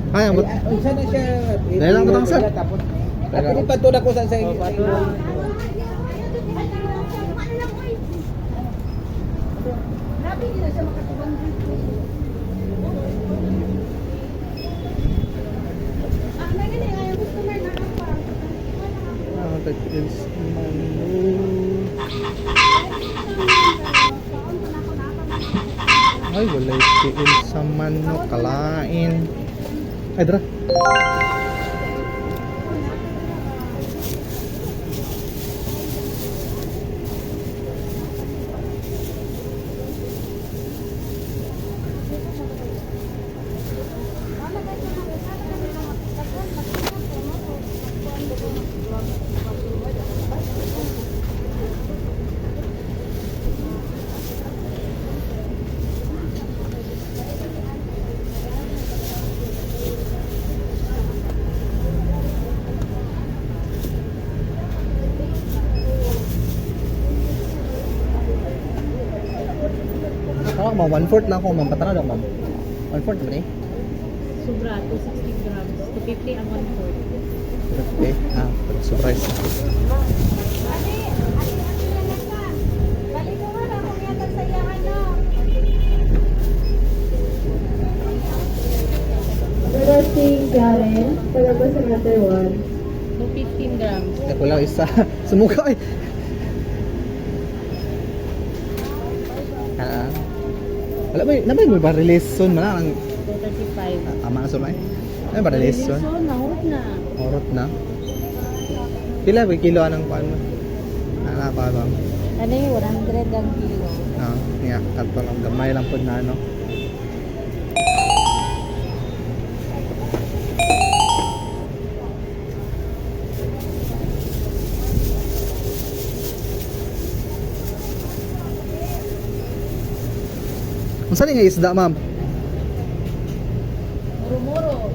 Ay, ang Unsa na siya? Dahil lang ko sir. Tapos ako pa to ko sa Grabe din na siya makatubang dito. Ah, may ganyan nga yung customer na pa. Ah, that is manu. Ay, walay tiil sa manok. Kalain. Ay, dra. Ako, ma'am, 1/4 lang ako, ma'am. Patara lang, ma'am. 1/4 naman eh. Sobra, 260 grams. 250 ang 1/4. Okay. Ah, surprise. Ate, ate, ate na lang ka. Balik ko nga lang kung yatag sa iya ano. Requesting Karen, palabas sa letter 1. 215 grams. Wala isa. Sumuka ay. Ah. Wala ba, nabay mo ba release soon man ang 235. ah, tama na sulay. Ay ba release soon? So, nahurot na. Orot na. Pila ba kilo anang kuan mo? Ana pa ba? Ano yung 100 ang kilo? Ah, niya kato lang gamay lang pud na ano. Unsa ni nga isda, ma'am? Muro-muro.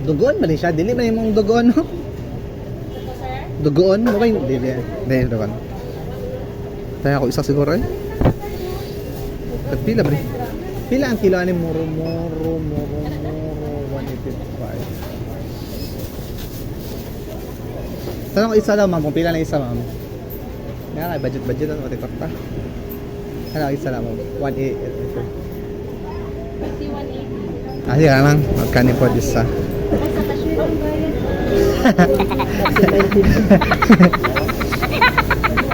Dugoon man ni siya, dili man imong dugoon, no? Ito, sir? Dugoon mo ba yung dili? Dili dugoon. Tayo ako isa siguro eh. Pila ba ni? Pila ang kilo ani muro muro muro muro 185. Tanong ko isa daw, ma'am, kung pila na isa, ma'am. Nga kay budget budget ano pati kwarta. Ano isa lang, ma'am? 185. 180. Ah, sige lang. Magkano po isa? Ay, sa cashier ang bayad.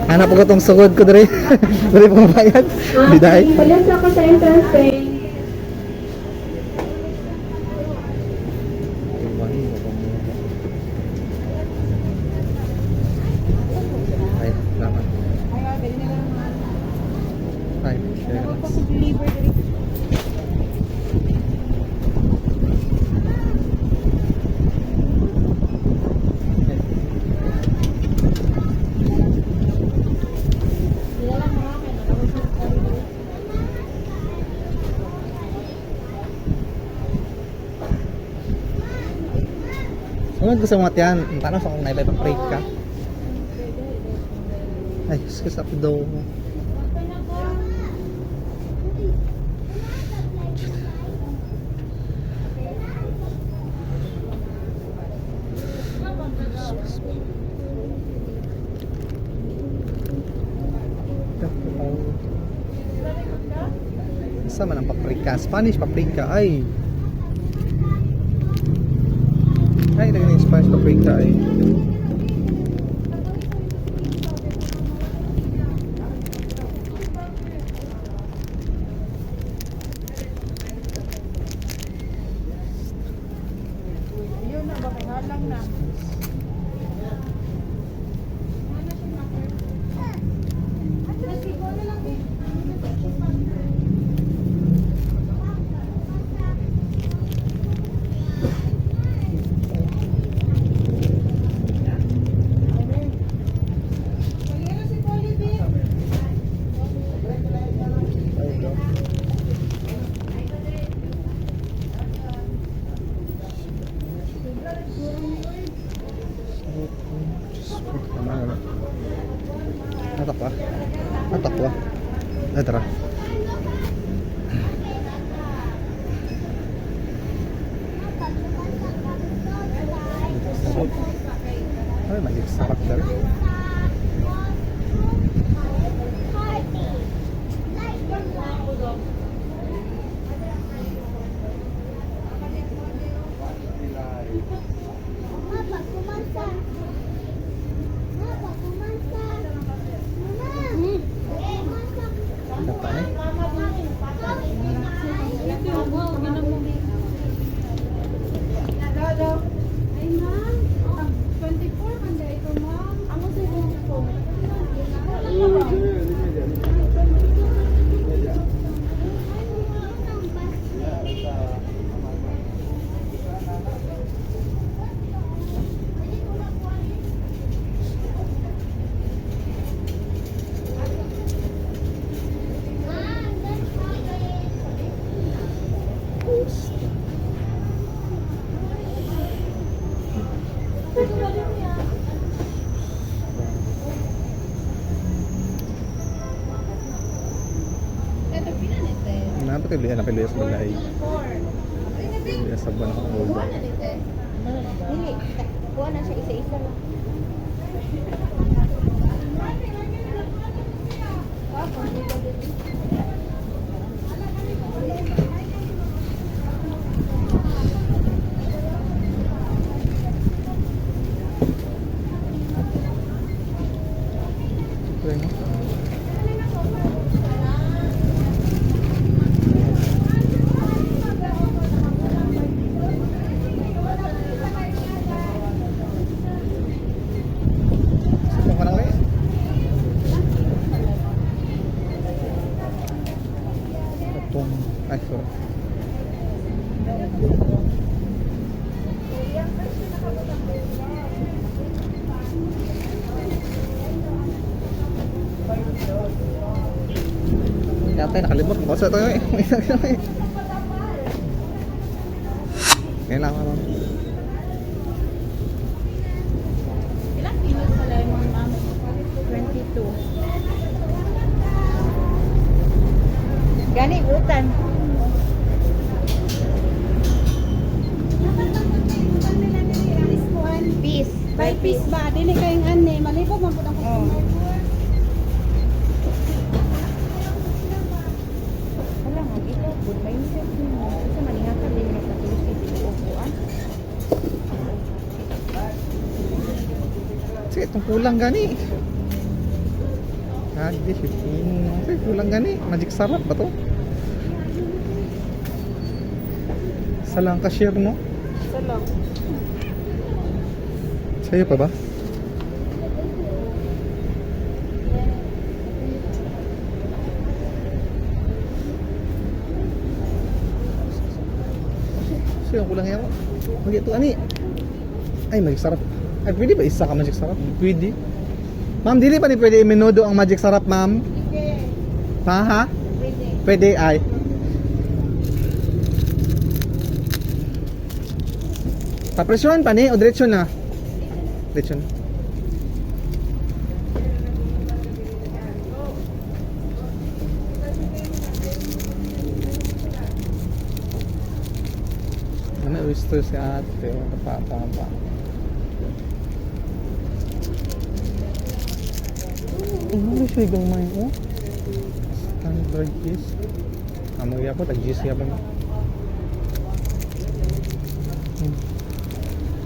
Hanap ko tong sugod ko dre. Dre po bayad. Biday. Palas ako sa entrance pay. Ay, salamat. Ay, salamat. Deliver diri. Sunod ko sa mga tiyan, tanong sa kung naibay pa-break ka. Ay, excuse ako daw. Sa man ang paprika? Spanish paprika ay. Ay, lagi na yung Spanish paprika ay. Yun na, baka halang na. Ay, do. Natakwa. Natakwa. Ay, tara. Sarap. Ay, magic sarap daw. Napa eh. Ay, ma'am. 24 man dahil ito, ma'am. Ako sa 24. Napatay na piluya sa balay. Piluya sa buwan ako ulo. Dili, kuha na siya isa-isa lang. Siyempre, no? Sipong ka lang eh. Itong, ay sorry. Yata nakalimot ko sa tayo eh. Ngayon lang ako. Ilang kilo sa lemon, ma'am? 22. Gani utan. Piece. By piece ba? Dili kayong ani. Malibog man pud ang customer. Wala nga, ito. Good mindset mo. Kasi maningatan din nga sa tulos ito upuan. Sige, itong kulang gani. Ah, hindi, 15. Sige, kulang gani. Magic sarap ba to? Sa lang cashier, no? Sa lang. Sa'yo pa ba? Sa'yo, kulang yan. Mag ito, ani. Ay, magic sarap. Ay, pwede ba isa ka magic sarap? Pwede. Ma'am, dili pa ni pwede imenodo ang magic sarap, ma'am? Ha, ha? Pwede. Pwede, ay. Papresyohan pa ni o diretso na? Diretso na. Oyster si ate. Pa, pa, pa. Ano siya gamay oh? Standard is. Amo gyapon tag GC gyapon.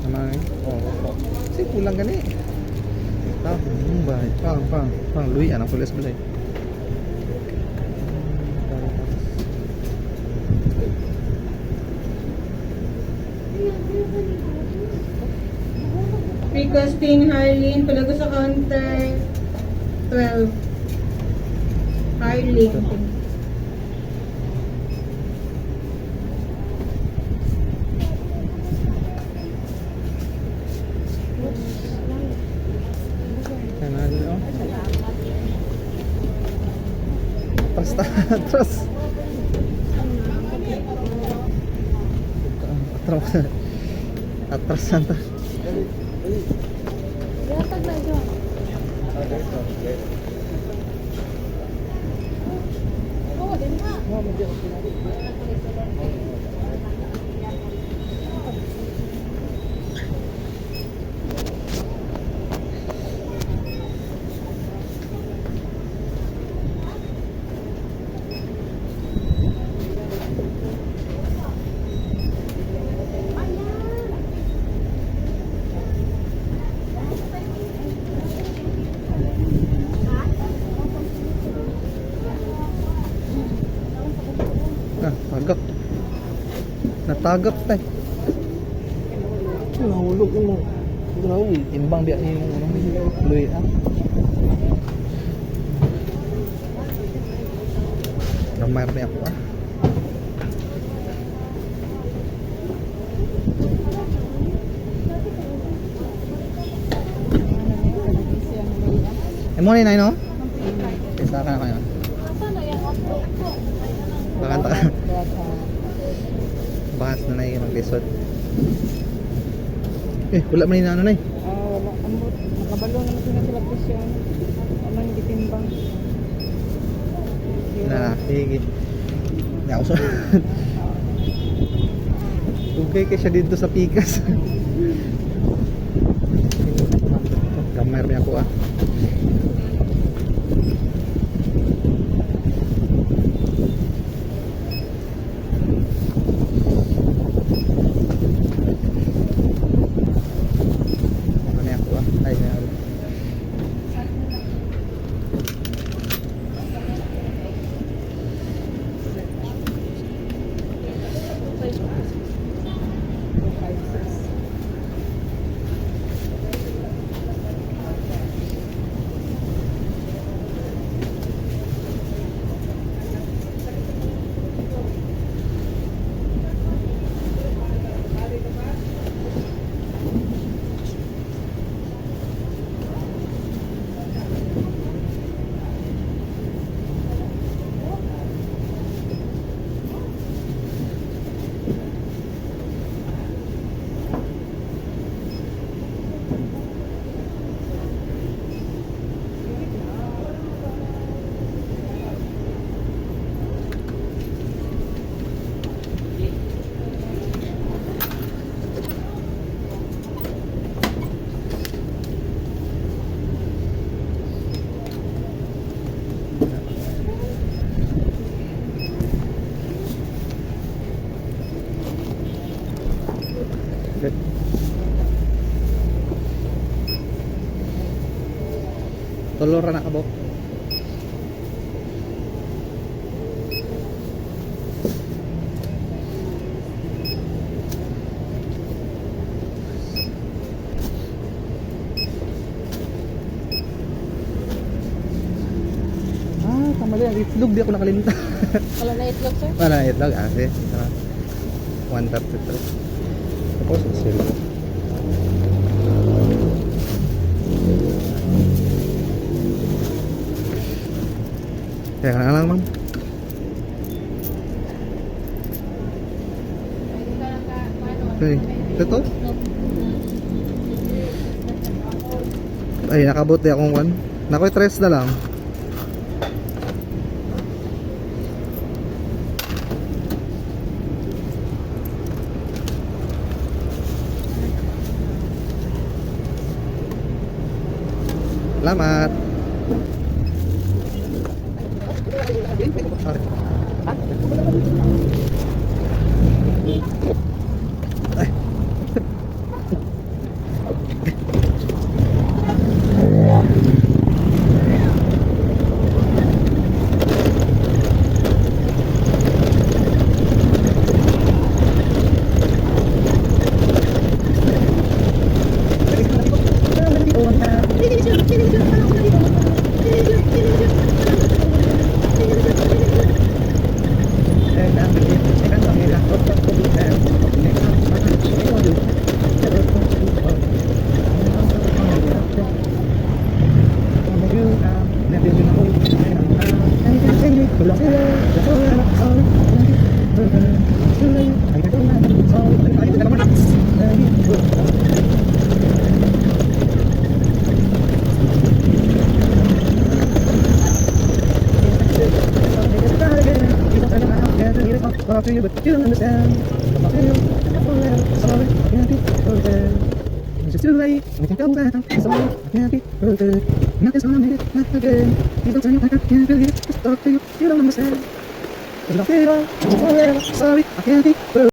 Tama eh. Oh, oh. Kasi kulang gani. Tao, ba? Pang, pang, pang. Luy, anang pulis balay. Requesting Harleen, palago sa counter 12. Harleen. Kaya na dito. Oh. Atras ta, atras. Atras. Atras santa. Yatag na dyan. Oo, din ha. Ah, tagak. Natagak ta. Nahulog mo. Grabe, timbang biya yung ano, luy ah. Ramay rin ako ah. Eh mo ni no? Isa ka na kayo. Baka ta. Baka na na maglisod. Eh, wala man ni ano na eh. Ah, wala. Ambot. Nakabalo naman sila sila presyo. Aman gitimbang. Na, sige. Hindi ako sa... Okay kay siya dito sa pikas. Gamay rin ako ah. Ano na ako ah. Ay, ay, ay. Good. Tulor na kabok. Ah, tama din. Itlog di ako nakalimutan. Wala na itlog, sir? Wala itlog. Ah, sige. Tama. 133. Tapos, zero. Kaya ka na lang, ma'am. Okay. Ito? Ay, nakabot di akong one. Nakoy tres na lang. Salamat. Sorry. Ay. It's just too late. We can go back. Sorry, I can't be perfect. Nothing's gonna make it back again. Please don't tell me I can't believe it. Just talk to you. You don't understand. 'Cause I feel forever. Sorry, I can't be perfect.